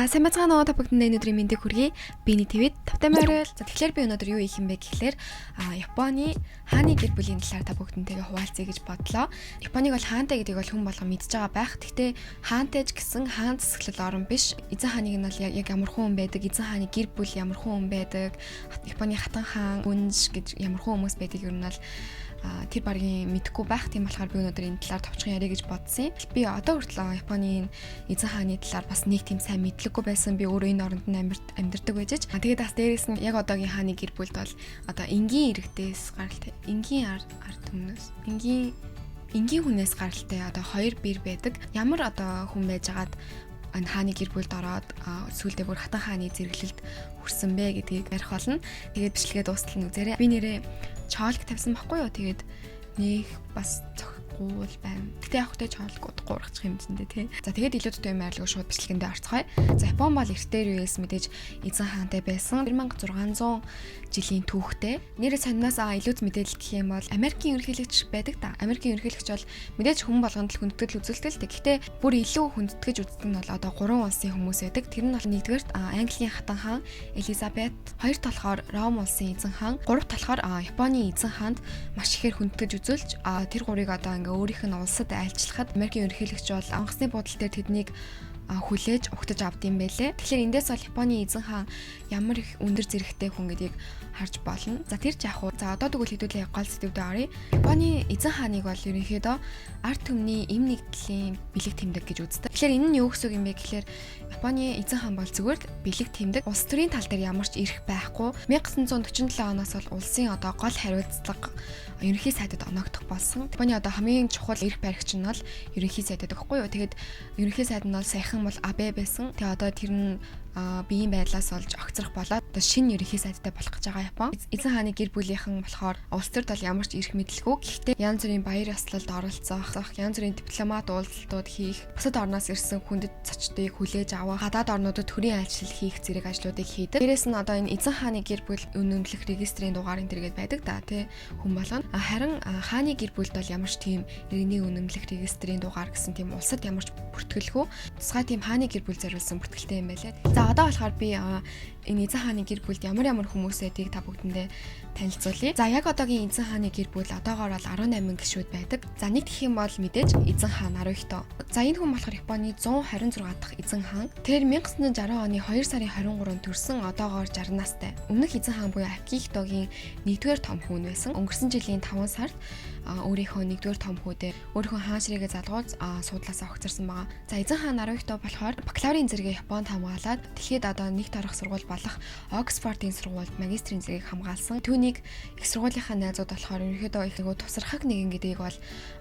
Сайн байцгаана уу, та бүгдэндээ өнөөдрийн мэндийг хүргэе. Биний ТV-д тавтай морил. За, тэгэхээр би өнөөдөр юу хийх юм бэ гэхлээр Японы хааны гэр бүлийн талаар та бүгдэнтэйгээ хуваалцъя гэж бодлоо. Японыг бол хаантай гэдгийг бол хүн болгон мэдж байгаа байх. Гэхдээ хаантай ч гэсэн хаан засаглал орон биш. Эзэн хааныг нь бол яг ямар хүн байдаг, эзэн хааны гэр бүл ямар хүн байдаг, Японы хатан хаан, үнж гэж ямар хүмүүс байдаг ер нь бол тэр баргийн мэдэхгүй байх. Тийм болохоор би өнөөдөр энэ талаар товчхон ярих гэж бодсон юм. Би одоо хүртэл Японы эзэн хааны талаар бас нэг тийм сайн мэдлэггүй байсан. Би өөрөө энэ оронд нь амьдардаг байж ч. Тэгээд бас дээрэс нь яг одоогийн хааны гэр бүлд бол одоо энгийн иргэдээс гаралтай, энгийн ард түмнээс, энгийн хүнээс гаралтай одоо хоёр бэр байдаг. Ямар одоо хүн байжгаад энэ хааны гэр бүлд ороод сүүлдээ бүр хатан хааны зэрэглэлд хүрсэн бэ гэдгийг ярих болно. Тэгээд бичлэгээ дуустал нь үзээрэй. Би нэрээ чоолг тавьсан байхгүй юу? Тэгээд нөх бас цохихгүй л байна. Гэтэ яг хөтэй чоолг удахгүй ургачих юм чинь тий. За, тэгээд илүү дутуу юм арилгүй шууд бичлэгэндээ орцгоё. За, Япон бол эртээр үеэс мэдээж эзэн хаантай байсан. 1600 жилийн түүхтэй. Нэрээ сониноос илүү мэдээлэл гэх юм бол Америкийн ерөнхийлөгч байдаг та. Америкийн ерөнхийлөгч бол мэдээж хүн болгонд л хүндэтгэл үзүүлдэг л дээ. Гэхдээ бүр илүү хүндэтгэж үздэг нь бол одоо гурван улсын хүмүүс байдаг. Тэр нь бол нэгдүгээрт Английн хатан хаан Элизабет, хоёрт болохоор Ром улсын эзэн хаан, гуравт болохоор Японы эзэн хаанд маш ихээр хүндэтгэж үзүүлж, тэр гурыг одоо ингээ өөрийнх нь улсад айлчлахад Америкийн ерөнхийлөгч бол онгоцны буудал дээр тэднийг хүлээж угтаж авд юм байлээ. Тэгэхээр эндээс бол Японы эзэн хаан ямар их өндөр зэрэгтэй хүн гэдгийг харж болно. За, тэр ч яг уу. За, одоо тэгвэл хэдүүлээ гол сэдвүүдээ оръё. Японы эзэн хааныг бол ерөнхийдөө ард түмний эм нэгдлийн бэлэг тэмдэг гэж үздэг. Тэгэхээр энэ нь юу гэсэн үг юм бэ гэхээр Японы эзэн хаан бол зүгээр л бэлэг тэмдэг. Улс төрийн тал дээр ямар ч эрх байхгүй. 1947 оноос бол улсын одоо гол хариуцлага ерөнхий сайдад оноогдох болсон. Японы одоо хамгийн чухал эрх баригч нь бол ерөнхий сайд гэдэг байхгүй юу? Тэгээд ерөнхий сайд нь бол саяхан бол Абе байсан. Тэгээ одоо тэр нь биеийн байдлаас олж огцрох болоод одоо шинэ ерөнхий сайдтай болох гэж байгаа Япон. Эзэн хааны гэр бүлийнхэн болохоор улс төрд бол ямар ч эрх мэдэлгүй. Гэхдээ янз бүрийн баяр ёслолд оролцох, янз бүрийн дипломат уулзалтууд хийх, бусад орноос ирсэн хүндэт зочдыг хүлээж авах, гадаад орнуудад төрийн айлчлал хийх зэрэг ажлуудыг хийдэг. Дээрээс нь одоо энэ эзэн хааны гэр бүл үнэмлэх регистрийн дугаар энэ төргээд байдаг да, тий, хүн болгоно. Харин хааны гэр бүлд бол ямар ч тийм иргэний үнэмлэх регистрийн дугаар гэсэн тийм улсад ямар ч бүртгэлгүй. Тусгай тийм хааны гэр бүл зориулсан бүртгэлтэй юм байлээ. За, одоо болохоор би энэ эзэн хааны гэр бүлд ямар ямар хүмүүс байдгийг та бүгдэндээ танилцуулъя. За, яг одоогийн эзэн хааны гэр бүл одоогоор бол 18 гишүүд байдаг. За, нэг гэх юм бол мэдээж эзэн хаан Нарухито. За, энэ хүн болохоор Японы 126 дахь эзэн хаан. Тэр 1960 оны 2 сарын 23-нд төрсэн, одоогоор 60 настай. Өмнөх эзэн хаан буюу Акихитогийн 1-р том хүү нь байсан. Өнгөрсөн жилийн 5 сард өөрийнхөө 1-р том хүүдээ өөрийнхөө хаан ширээгээ залгуулж суудлаасаа огцорсон байгаа. За, эзэн хаан Нарухито болохоор бакалаврын зэрэгээ Японд хамгаалаад дэлхийд одоо нэгт орох сургууль болох Оксфордын сургуульд магистрийн зэргийг хамгаалсан. Түүнийг их сургуулийнхаа найзууд болохоор ерөнхийдөө их нөгөө тусархаг нэгэн гэдгийг бол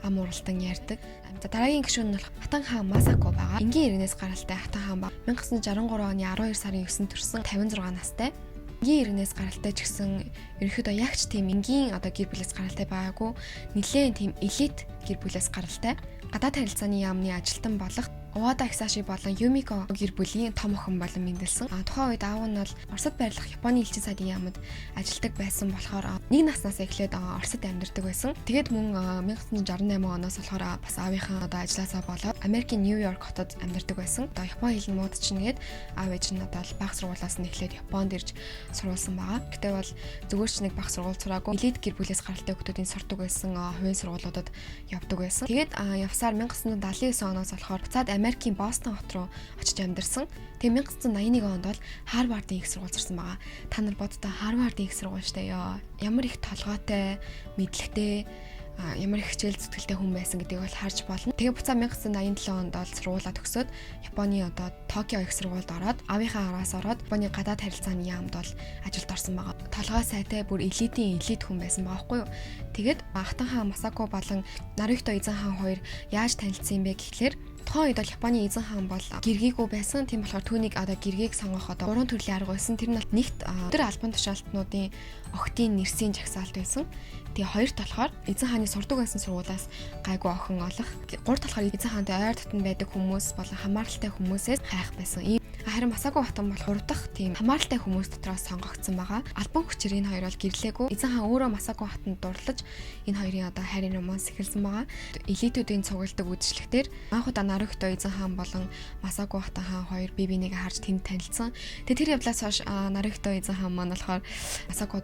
ам уралдан ярьдаг. За, дараагийн гишүүн нь болох Хатан хаан Масако байгаа. Энгийн иргэнээс гаралтай Хатан хаан ба 1963 оны 12 сарын 9-нд төрсэн, 56 настай. Энгийн иргэнээс гаралтай ч гэсэн ерөнхийдөө яг ч тийм энгийн одоо гэр бүлээс гаралтай байгаагүй, нэлээд тийм элит гэр бүлээс гаралтай. Гадаад харилцааны яамны ажилтан болох Уада Хисаши болон Юмико гэр бүлийн том охин болон мэндэлсэн. Тухайн үед аав нь бол Оросд байрлах Японы элчин сайдын яамд ажилладаг байсан болохоор нэг наснаас эхлээд Оросд амьдардаг байсан. Тэгээд мөн 1968 оноос болохоор бас аавынхаа одоо ажилласаа болоод Америкийн Нью Йорк хотод амьдардаг байсан. Одоо Япон хэл нь муудчихна гээд аав ээж нь одоо бага сургуулиас нь эхлээд Японд ирж сурулсан байгаа. Гэтэ бол зүгээр ч нэг бага сургууль сураагүй, элит гэр бүлээс гаралтай хүмүүсийн сурдаг байсан хувийн сургуулиудад явдаг байсан. Тэгээд явсаар 1979 оноос болохоор буцаад Америкийн Бостон хот руу очиж амьдарсан. Тэгээ 1981 онд бол Харвардын их сургууль сурсан байгаа. Та нар боддоо, Харвардын их сургууль штэ ёо. Ямар их толгойтой, мэдлэгтэй, ямар их хичээл зүтгэлтэй хүн байсан гэдгийг бол харж болно. Тэгээ буцаа 1987 онд бол сургуулаа төгсөөд Японы одоо Токио их сургуульд ороод, аавынхаа араас ороод Японы гадаад харилцааны яамд бол ажилд орсон байгаа. Толгой сайтай, бүр элитийн элит хүн байсан байгаа байхгүй юу? Тэгээд Хатан хаан Масако болон Нарухито эзэн хаан хоёр яаж танилцсан юм бэ гэхлээр тухайн үед бол Японы эзэн хаан бол гэргийгүй байсан. Тийм болохоор түүнийг одоо гэргийг сонгох одоо гурван төрлийн арга байсан. Тэр нь бол нэгт өдөр албан тушаалтнуудын огтын нэрсийн жагсаалт байсан. Тэгээ хоёрт болохоор эзэн хааны сурдаг байсан сургуулиас гайгүй охин олох. Гуравт болохоор эзэн хаантай ойр дотно байдаг хүмүүс болон хамааралтай хүмүүсээс хайх байсан. Ийм харин Харин Масако хатан бол 3 дахь тийм хамааралтай хүмүүс дотроос сонгогдсон байгаа. Албан хүчээр энэ хоёр бол гэрлээгүй. Эзэн хаан өөрөө Масако хатанд дурлаж энэ хоёрын одоо хайрын романс эхэлсэн байгаа. Элитүүдийн цугладаг үйлчлэгтэр анх удаа Нарухито эзэн хаан болон Масако хатан хаан хоёр бие бинийгээ харж тэнд танилцсан. Тэгээ тэр явдлаас хойш Нарухито эзэн хаан маань болохоор Масако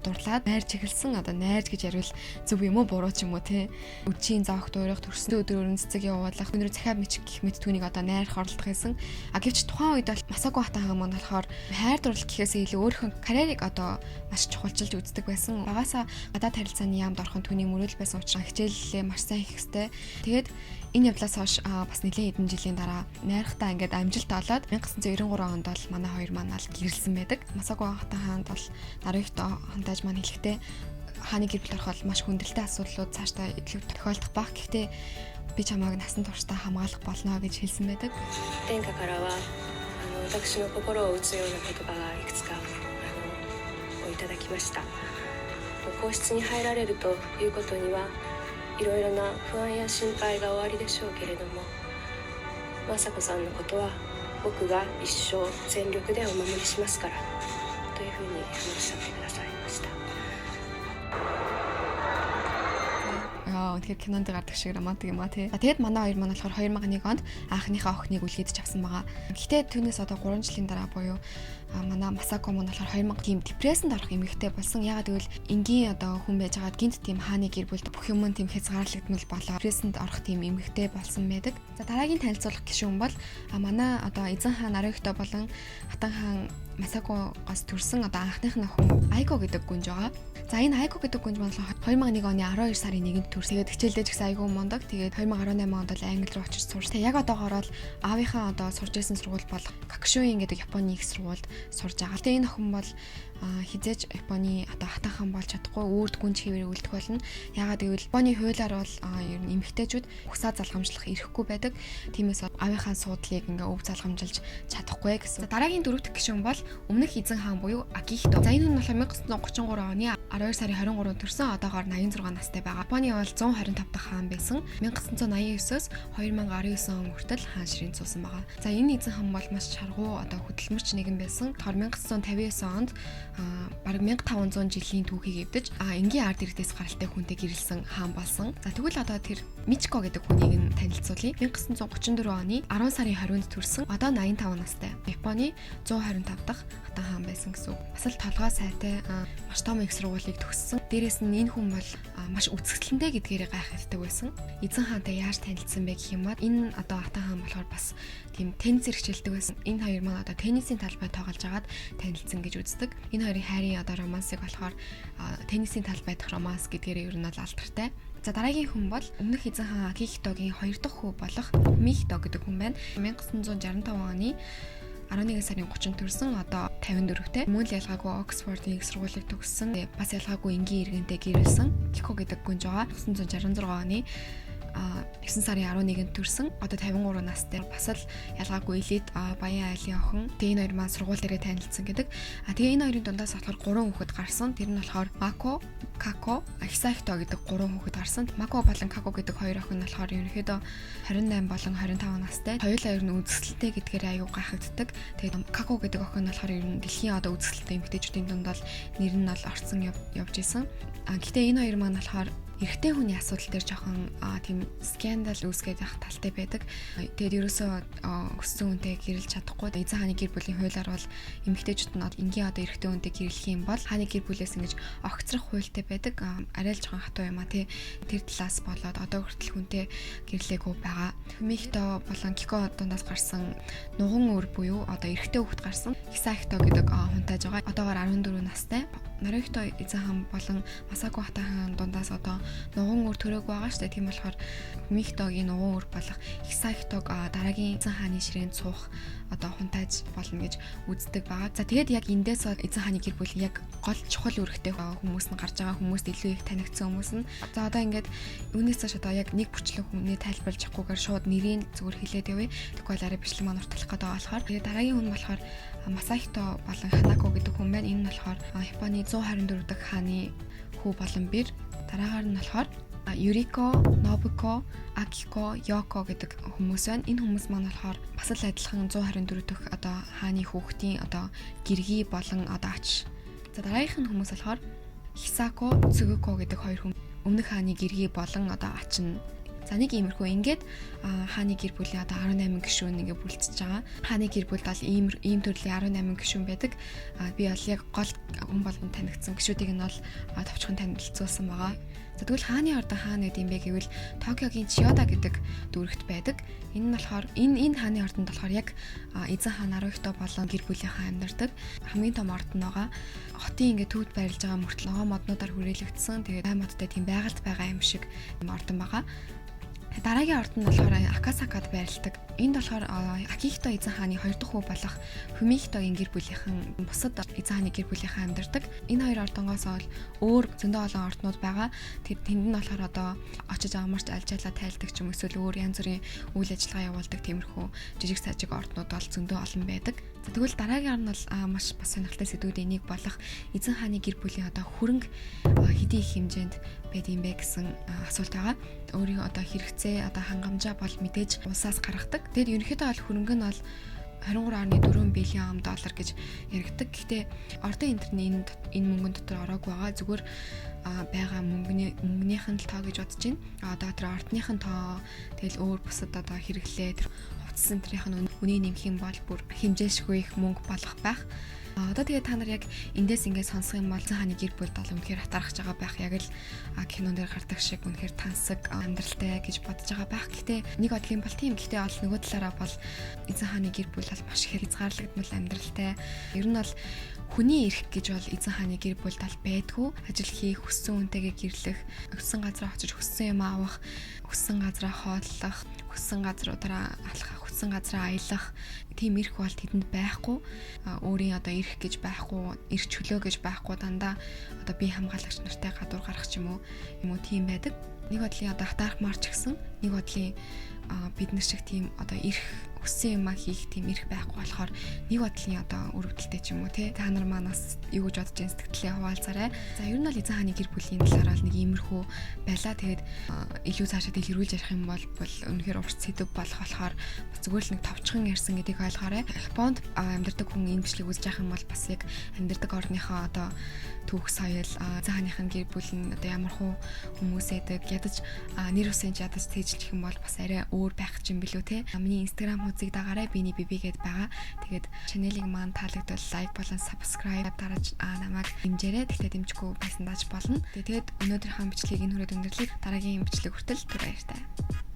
дурлаад найрж эхэлсэн. Одоо найрж гэж яриул зөв юм уу буруу ч юм уу те. Үдшийн зоогт уурах, төрсөн өдрөөр нь цэцэг явуулах, өнөр захиа мичиг гэх мэт түүнийг одоо найрах оролдох байсан. А гэвч тухайн үед бол Масако хатан хаан маань болохоор хайр дурлал гэхээсээ илүү өөрийнхөө карьерийг одоо маш чухалчилж үздэг байсан. Багасаа гадаад харилцааны яамд орох нь түүний мөрөөдөл байсан учраас хичээллээ маш сайн хийх ёстой. Тэгээд энэ явдлаас хойш бас нэлээд хэдэн жилийн дараа найрахтаа ингээд амжилт олоод 1993 онд бол манай хоёр маань ал гэрэлсэн байдаг. Масако хатан хаанд бол Нарухито хантааж маань хэлэхдээ хааны гэр бүлд ороход маш хүндрэлтэй асуудлууд цаашдаа илүү тохиолдох байх. Гэхдээ би чамайг насан туршдаа хамгаалах болно гэж хэлсэн байдаг. 殿下からは私の心を打つような言葉がいくつかをいただきました。皇室に入られるということにはいろいろな不安や心配がおありでしょうけれども、雅子さんのことは僕が一生全力でお守りしますからというふうにおっしゃってくださいました。 Яа, үнэхээр кинонд гардаг шиг романтик юм а тий. Тэгээд манай хоёр маань болохоор 2001 онд анхныхаа охиныг үлгээдэж авсан байгаа. Гэхдээ түүнээс одоо 3 жилийн дараа буюу манай Масако маань болохоор 2000 тийм депрессэнд орох эмэгтэй болсон. Ягаад гэвэл энгийн одоо хүн байж байгаад гинт тийм хааны гэр бүлд бүх юм тийм хязгаарлагдмал болоо. Депрессэнд орох тийм эмэгтэй болсон байдаг. За дараагийн танилцуулах гишүүн бол манай одоо эзэн хаан Нарухито болон хатан хаан Масакогоос төрсэн одоо анхных нь охин Айко гэдэг гүнж байгаа. За энэ Айко гэдэг гүнж маань 2001 оны 12 сарын 1-нд төрсөн. Тэгээд хичээлдээ ч гэсэн айгүй мундаг. Тэгээд 2018 онд бол Англи руу очиж сурч. Тэгээд яг одоогоор бол аавынхаа одоо сурж исэн сургууль бол Гакшуин гэдэг Японы их сургуульд сурж байгаа. Тэгээд энэ охин бол хизээж Японы одоо хатан хаан болж чадахгүй үрд гүнж хэвээр үлдэх болно. Яагаад гэвэл Японы хуулиар бол ер нь эмэгтэйчүүд угсаа залгамжлах эрхгүй байдаг. Тиймээс аавынхаа суудлыг ингээ өв залгамжилж чадахгүй гэсэн. Дараагийн дөрөв дэх гишүүн бол өмнөх эзэн хаан буюу Акихито. За энэ хүн болохоор 1933 оны 12 сарын 23-нд төрсэн, одоогоор 86 настай байгаа. Японы бол 125 дахь хаан байсан. 1989-оос 2019 он хүртэл хаан ширээнд суусан байгаа. За энэ эзэн хаан бол маш шаргуу одоо хөдөлмөрч нэгэн байсан. 1959 онд бараг 1500 жилийн түүхийг эвдэж энгийн ард иргэдээс гаралтай хүнтэй гэрэлсэн хаан болсон. За тэгвэл одоо тэр Мичко гэдэг хүнийг нь танилцуулъя. 1934 оны 10 сарын 20-нд төрсэн, одоо 85 настай. Японы 125 дахь хатан хаан байсан гэсэн үг. Бас л толгой сайтай, маш том их сургуулийг төгссөн. Дээрээс нь энэ хүн бол маш үзэсгэлэнтэй гэдгээрээ гайхалтай байсан. Эзэн хаантай яаж танилцсан бэ гэх юм бол энэ одоо хатан хаан болохоор бас тийм теннис хичээлдэг байсан. Энэ хоёр маань одоо теннисийн талбай тоглож агаад танилцсан гэж үздэг. Энэ хоёрын хайрын одоо романсыг болохоор теннисийн талбай дахь романс гэдгээрээ ер нь бол алдартай. За дараагийн хүн бол өмнөх эзэн хаан Акихитогийн хоёр дахь хүү болох Михито гэдэг хүн байна. 1965 оны 11 сарын 30-нд төрсэн, одоо 54-тэй. Мөн л ялгаагүй Оксфордын их сургуулийг төгссөн. Бас ялгаагүй энгийн иргэнтэй гэрэлсэн. Кико гэдэг гүнж байгаа. 1966 оны 9 сарын 11-нд төрсэн. Одоо 53 настай. Бас л ялгаагүй элит баян айлын охин. Тэгээ энэ хоёр маань сургууль дээрээ танилцсан гэдэг. А тэгээ энэ хоёрын дундаас болохоор 3 хүүхэд гарсан. Тэр нь болохоор Мако, Како, Хисахито гэдэг 3 хүүхэд гарсан. Мако болон Како гэдэг хоёр охин нь болохоор ерөнхийдөө 28 болон 25 настай. Хоёулаа ер нь үзэсгэлэнтэй гэдгээр аюу гайхагддаг. Тэгээд Како гэдэг охин нь болохоор ер нь дэлхийн одоо үзэсгэлэнтэй эмэгтэйчүүдийн дунд бол нэр нь бол орцсон явж исэн. А гэхдээ энэ хоёр маань болохоор эрэгтэй хүний асуудал дээр жоохон тийм скандал үүсгээд явах талтай байдаг. Тэгээд ерөөсөө өссөн хүнтэй гэрэлж чадахгүй. Эзэн хааны гэр бүлийн хуулиар бол эмэгтэйчүүд нь энгийн одоо эрэгтэй хүнтэй гэрлэх юм бол хааны гэр бүлээс ингэж огцрох хуультай байдаг. Арай л жоохон хатуу юм а тий. Тэр талаас болоод одоо хүртэл хүнтэй гэрлээгүй байгаа. Михто болон Кико дундаас гарсан нуган өр буюу одоо эрэгтэй хүүхэд гарсан. Хисахито гэдэг хунтайж байгаа. Одоогоор 14 настай. Нарухито эзэн хаан болон Масако хатан хаан дундаас одоо нуган үр төрөөг байгаа шүү дээ. Тийм болохоор Михтогийн нуган үр болох Хисахитог дараагийн эзэн хааны ширээнд суух одоо хунтайж болно гэж үздэг байгаа. За тэгээд яг эндээс эзэн хааны гэр бүл яг гол чухал үүрэгтэй хүмүүс нь гарч байгаа, хүмүүст илүү их танигдсан хүмүүс нь. За одоо ингээд үүнээс цааш одоо яг нэг бүрчлэн хүний тайлбарлаж чадахгүйгээр шууд нэрийг зүгээр хэлээд явъя. Тэгэхгүй бол арай бичлэг маань урталах гэдэг байгаа болохоор. Тэгээд дараагийн хүн болохоор Масахито болон Ханако гэдэг хүн байна. Энэ нь болохоор Японы 124 дахь хааны хүү болон бэр. Дараагаар нь болохоор Юрико, Нобуко, Акико, Йоко гэдэг хүмүүс байна. Энэ хүмүүс маань болохоор бас л адилхан 124 дэх одоо хааны хүүхдийн одоо гэргий болон одоо ач. За, дараагийнх нь хүмүүс болохоор Хисако, Цүгүко гэдэг хоёр хүн өмнөх хааны гэргий болон одоо ач нь. За, нэг иймэрхүү ингээд хааны гэр бүлийн одоо 18 гишүүн ингээ бүрэлдэж байгаа. Хааны гэр бүлд бол ийм төрлийн 18 гишүүн байдаг. Би бол яг гол хүн болгон танигдсан гишүүдийг нь бол товчхон танилцуулсан байгаа. За, тэгвэл хааны ордон хаана гэдэг юм бэ гэвэл Токиогийн Чиёда гэдэг дүүрэгт байдаг. Энэ нь болохоор энэ хааны ордонд болохоор яг эзэн хаан Нарухито болон гэр бүлийнхаа амьдардаг. Хамгийн том ордон байгаа. Хотын ингээ төвд байрлаж байгаа мөртлөө ногоон моднуудаар хүрээлэгдсэн. Тэгээд ай модтой тийм байгальд байгаа юм шиг ордон байгаа. Дараагийн ордон нь болохоор Акасакад байрладаг. Энд болохоор Акихито эзэн хааны хоёр дахь хүү болох Фумихитогийн гэр бүлийнхэн, бусад эзэн хааны гэр бүлийнхэн амьдардаг. Энэ хоёр ордонгоос бол өөр зөндөө олон орднууд байгаа. Тэр тэнд нь болохоор одоо очиж амарч альжаалаа тайлдаг ч юм эсвэл өөр янз бүрийн үйл ажиллагаа явуулдаг тиймэрхүү жижиг сажиг орднууд бол зөндөө олон байдаг. За, тэгвэл дараагийн орн бол маш бас сонирхолтой сэдвүүдийн нэг болох эзэн хааны гэр бүлийн одоо хөрөнгө хэдий их хэмжээнд байд юм бэ гэсэн асуулт байгаа. Өөрийн одоо хэрэгцээ, одоо хангамжаа бол мэдээж улсаас гаргадаг. Тэгэхээр ерөнхийдөө бол хөрөнгө нь бол 23.4 billion доллар гэж яригддаг. Гэхдээ ордон интерний энэ мөнгөн дотор ороогүй байгаа. Зүгээр байгаа мөнгөнийх нь л тоо гэж бодож байна. Одоо тэр ордных нь тоо, тэгэл өөр бусад одоо хэрэглээ, тэр хувцас центрийнх нь үнийг нэмэх юм бол бүр хэмжээшгүй их мөнгө болох байх. Одоо тэгээд та нар яг эндээс ингээд сонсох юм бол хааны гэр бүл бол үнэхээр хатаархаж байгаа байх. Яг л кинон дээр гардаг шиг үнэхээр тансаг амьдралтай гэж бодож байгаа байх. Гэхдээ нэг бодлын бол тийм. Гэхдээ бол нөгөө талаараа бол эзэн хааны гэр бүл бол маш их хязгаарлагдмал амьдралтай. Ер нь бол хүний эрх гэж бол эзэн хааны гэр бүлд бол байдгүй. Ажил хийх, хүссэн хүнтэйгээ гэрлэх, хүссэн газараа очиж хүссэн юм авах, хүссэн газараа хооллох, хүссэн газруудаараа алхах, хүссэн газараа аялах тийм эрх бол тэдэнд байхгүй. Өөрийн одоо эрх гэж байхгүй, эрх чөлөө гэж байхгүй, дандаа одоо бие хамгаалагч нартай гадуур гарах ч юм уу тийм байдаг. Нэг бодлын одоо хатаархмаар ч гэсэн нэг бодлын бид нар шиг тийм одоо эрх, хүссэн юмаа хийх тийм эрх байхгүй болохоор нэг бодлын одоо өрөвдөлтэй ч юм уу, те. Та нар манаас юу гэж бодож байгаа сэтгэлээ хуваалцаарай. За, ер нь бол эзэн хааны гэр бүлийн талаар бол нэг иймэрхүү байлаа. Тэгээд илүү цаашаа дэлгэрүүлж ярих юм бол үнэхээр урт сэдэв болох болохоор бас зүгээр л нэг товчхон ярьсан гэдгийг ойлгоорой. Японд амьдардаг хүн энэ бичлэг үзэж явах юм бол бас яг амьдардаг орныхоо одоо түүх соёл, эзэн хааных нь гэр бүл нь одоо ямар хуу хүмүүс эдэг, ядаж нэр усын ч ядаж цээжилчих юм бол бас арай өөр байх юм билүү, те. Миний Instagram хуудсыг дагаарай. Биний биби гээд байгаа. Тэгээд channel-ыг маань таалагдвал like болон subscribe дараж намайг дэмжээрэй. Тэгтээ дэмжихгүй байсан дааж болно. Тэгээд өнөөдрийнхөө бичлэгийг энэ хүрээд өндөрлөе. Дараагийн бичлэг хүртэл түр баяртай.